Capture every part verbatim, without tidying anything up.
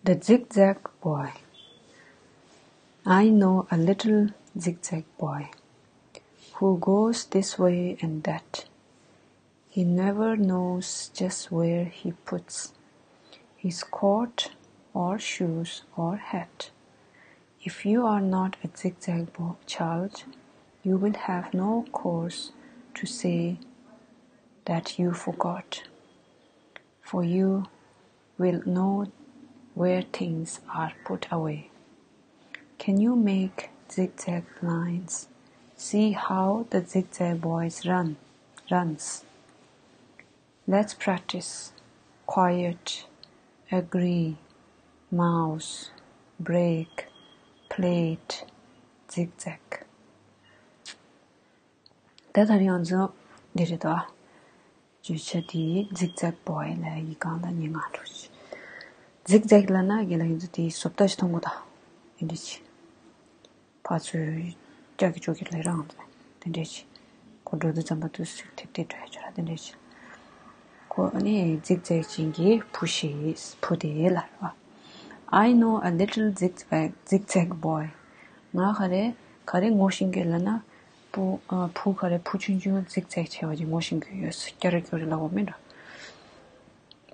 The Zigzag Boy. I know a little zigzag boy who goes this way and that. He never knows just where he puts his coat or shoes or hat. If you are not a zigzag bo- child, you will have no cause to say that you forgot, for you will know where things are put away. Can you make zigzag lines? See how the zigzag boys run, runs. Let's practice. Quiet, agree, mouse, break, plate, zigzag. ད་ད་རེས་ང་ཚོ་འདི་རེད་དོ། བརྗོད་བྱ་དེ་zigzag boy ལ་ཡི་གང་དང་ཉེ་ང་འགྲོ་ཆེ། zigzag ལ་ན་དགེ་ལ་ཡིན་ཚོ་དེའི་བཟོ་ལྟ་ཞིག་མཐོང་གོ་ད། འདི་འདྲ་ཆེ། ཕར་ཚུར་ཀྱག་ཀྱི་ཀྱོག་ཀྱི་ལས་རང་དེ་འདྲ་ཆེ། ཁོ་འགྲོ་དུས་ཙམ་པ་དུས་སུ་ཐེབས་ཏེ་འགྲོ་ཡ་ཆོ་ར་དེ་འདྲ་ཆེ། ཁོ་ཨ་ནི་zigzag ཅན་གྱི་བུ་ཞིག་བུ་དེ་ལ་ར། I know a little zigzag zigzag boy. ང་ག་རེ་ག་རེ་ངོ་ཤེས་ཀྱི་ལ་ན། བུ་ཨ་བུ་ག་རེ་བུ་ཆུང་ཆུང་zigzag བྱས་པ་ཅིག་ངོ་ཤེས་ཀྱི་ཡོད། ཀྱ་རེ་ཀྱོ་རེ་ལ་འོ་མེད་འགྲོ།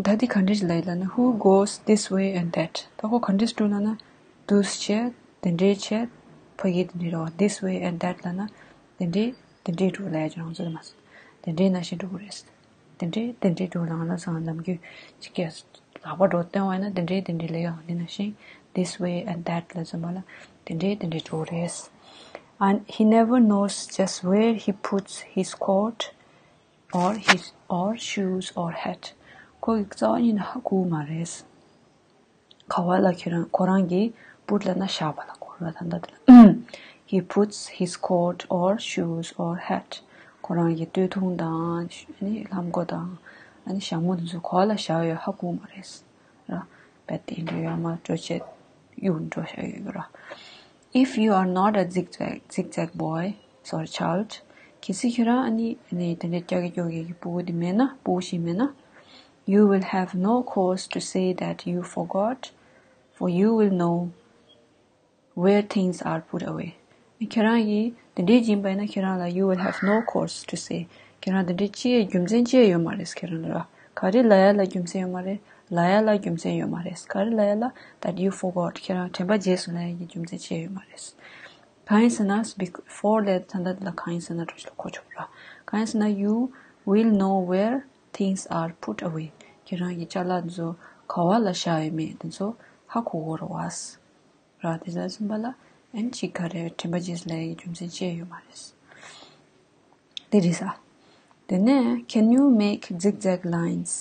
ད་དེ་ག་འདྲ་ཞིག་ལ་ཡིན་ལ་ན། Who goes this way and that. ད་ཁོ་ག་འདྲ་ཞིག་འགྲོ་ལ་ན། འདུག་སེ་བྱས། དེ་འདྲའི་བྱས། ཕ་གི་དེ་འདྲའི་རོ། This way and that ལ་ན། དེ་འདྲའི་དེ་འདྲའི་འགྲོ་ལ་ཡ་ཅང་ཚོད་མ་སོང་། དེ་འདྲའི་ན་ཞིག་འགྲོ་གི་རེད། དེ་འདྲའི་དེ་འདྲའི་འགྲོ་ལ་ང་ལ་སང་ལམ་རྒྱུད་ཅིག་གས། ལག་པ་འགྲོ་སྟོན་བ་ཡིན་ན་དེ་འདྲའི་དེ་འདྲའི་ལས་ཡོང་དེ་ན་ཤིང་། This way and that ལ་ཟེར་བ་ལ་དེ་འདྲའི་དེ་འདྲའི་འགྲོ་རེད། And he never knows just where he puts his coat or his or shoes or hat. ཁོ་གི་རྩ་བ་ཉིད་ནས་ཧ་གོ་མ་རེད། ག་བ་ལ་ཁྱེད་རང་ཁོ་རང་གི་put ལ་ན་བཞག་པ་ལ་གོ་ར་ད་ལྟ་དེ་ལ། He puts his coat or shoes or hat. ཁོ་རང་གི་སྟོད་ཐུང་དང་ཨ་ནི་ལྷམ་གོ་དང་ཨ་ནི་ཞྭ་མོ་དེ་ཚོ་ག་བ་ལ་བཞག་ཡོད་ཧ་གོ་མ་རེད། ར། བད་དེ་འདྲ་ཡོད་མ་འགྲོ་བྱེད་གཡུག་འགྲོ་བྱ་ཡོད་ར། If you are not a zigzag zigzag boy, sorry child. གལ་སྲིད་ཁྱེད་རང་ཨ་ནི་ཨ་ནི་དེ་འདྲའི་ཀྱག་ཀྱོག་གི་སྤུ་གུ་དེ་མེད་ན་སྤུ་གུ་ཞིག་མེད་ན། You will have no cause to say that you forgot, for you will know where things are put away. ཁྱེད་རང་གིས་དེ་འདྲའི་སྦྱིན་པ་ཡིན་ན་ཁྱེད་རང་ལ you will have no cause to say. ཁྱེད་རང་དེ་འདྲའི་ཅི་ཡང་རྒྱུ་མཚན་ཅི་ཡང་ཡོད་མ་རེད་ཁྱེད་རང་ལ་ར། ག་རེ་ལབ་ཡ་ལ་རྒྱུ་མཚན་ཡོད་མ་རེད། ལབ་ཡ་ལ་རྒྱུ་མཚན་ཡོད་མ་རེད། ག་རེ་ལབ་ཡ་ལ་that you forgot ཁྱེད་རང་དྲན་པ་བརྗེད་སོང་ལབ་ཡ་གི་རྒྱུ་མཚན་ཅི་ཡང་ཡོད་མ་རེད། གང་ཡིན་ཟེར་ན་bec- for ལས་ད་ལྟ་འདི་ལ་གང་ཡིན་ཟེར་ན་འགྲོ་ཞིག་ལ་གོ་ཆོག་ར། གང་ཡིན་ཟེར་ན་you will know where things are put away. ཁྱེད་རང་གི་ཅ་ལག་ཚོ་ག་བ་ལ་བཞག་ཡོད་མེད་དེ་ཚོ་ཧ་གོ་གོ་ར་བ། ར་དེ་ལ་གསུམ་པ་ལ་ཨན་ཅིག་ག་རེ་དྲན་པ་བརྗེད་ལས་ཀྱི་རྒྱུ་མཚན་ཅི་ཡང་ཡོད་མ་རེད། དེ་རེད་ས། དེ་ནས་can you make zigzag lines?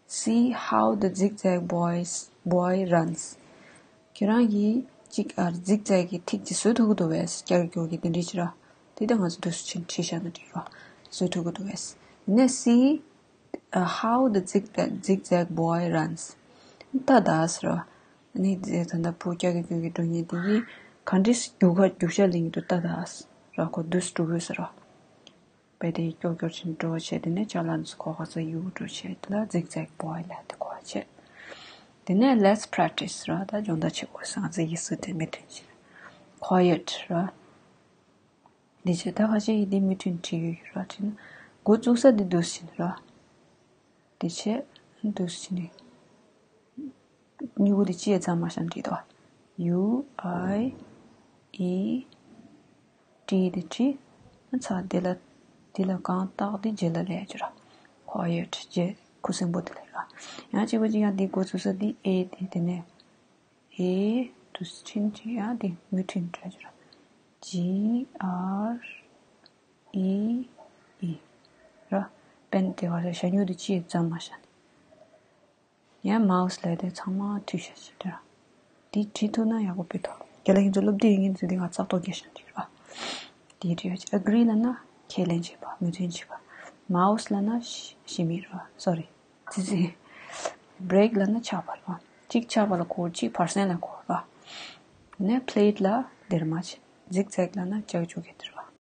See how the zigzag boys boy runs. ཁྱེད་རང་གིས་ཅིག་ཨར་zigzag གི་ཐིག་ཅིག་བཟོ་ཐུབ་ཀྱི་འདུག་བས། ཀྱག་ཀྱོག་གི་དེ་འདྲས་ཅིག་ར། དེ་ལྟ་ང་ཚོ་འདུག་སེ་ཕྱིན་བྲིས་བཞག་ན་འགྲིག་ར། བཟོ་ཐུབ་ཀྱི་འདུག་བས། དེ་ནས་see uh, how the zigzag, zigzag boy runs. ད་ད་ཟེར་ར། ནི་ད་ལྟ་བུ་ཀྱག་ཀྱོག་གི་འགྲོ་མཁན་དེ་གིས་ག་འདྲས་རྒྱུག་ག་རྒྱུག་ཤ་ལེན་གྱི་འདུག་ད་ད་ཟེར་ར། ཁོ་འདུག་སེ་འགྲོ་གི་ཟེར་ར། བས་དེ་ཀྱོག་ཀྱོག་ཕྱིན་འགྲོ་བྱས་དེ་ནས་ཅ་ལག་ཚོ་གོ་ག་ཚོ་གཡུག་འགྲོ་བྱས་དེ་ལ་zigzag boy ལབ་དེ་གོ་བ་བྱས། དེ་ནས་let's practice ཟེར་ར། ད་སྦྱོང་བརྡར་བྱེད་དགོས་ཟེར། ང་ཚོ་ཡིག་གཟུགས་དེ་མི་མཐུན་ཕྱིན། Quiet ཟེར་ར། འདི་བྱས་ད་ཁ་ཤས་ཀྱིས་འདི་མི་མཐུན་བྲིས་ཡོད་ར། བྲིས་ན་འགོ་བཙུགས་ས་འདི་འདུག་སེ་ཕྱིན་ར། འདི་བྱས་འདུག་སེ་ཕྱིན་ནས་མྱུ་གུ་འདི་ཅི་ཡང་བརྩམས་མ་བཞག་བྲིས་དོ། U I E T འདི་བྲིས། ཚ་འདི་ལ་འདི་ལ་གང་བཏགས་འདི་རྗེས་ལ་ལས་ཀྱི་ར། Quiet རྗེས་ཁུ་སིམ་པོ་འདི་ལས་ར། ཡང་གཅིག་པ་གཅིག་ཡང་འདི་འགོ་བཙུགས་ས་འདི་A འདི་དེ་ནས། ཨེ། དུ་ཕྲིན་ཅིག་ཡང་དེ་མུ་ཕྲིན་འདྲ་ཅིག་ར། G R E E ར། པན་དེ་བ་རེ་ཞ་སྨྱུག་དེ་ཅིའི་ཙམ་མ་བཞག་ནས། ཡང་མའུ་སི་ལས་དེ་ཚང་མ་མཐུད་བཞག་ཅིག་ར། དེ་བྲིས་ཐུབ་ན་ཡག་པོ་དཔེ་ཐོག་རྒྱ་ལ་ཡིན་ཚོ་སློབ་དུས་ཡིན་ངེས་ཚོ་དེ་ང་ཙག་ཏོག་རྒྱག་བཞག་ཅིག་ར། དེ་བྲིས་ཡོད་ཅིག་ཨ་གྷི་རི་ལབ་ན་ཁས་ལེན་བྱེད་པ་ངོས་འཛིན་བྱེད་པ། མའུ་སི་ལབ་ན་ཞི་མི་ར། སོ་རི། ཙི་ཙི། བྷི་རེག་ལབ་ན་ཆག་པ་ར། གཅིག་ཆག་པ་ལ་གོ། གཅིག་བར་གསེང་ལ་གོ་ར། ནས་པླེ་ཊི་ལ་སྡེར་མ་བྱེད། ཛིག་ཛེག་ལབ་ན་ཀྱག་ཀྱོག་གི་སྡེར།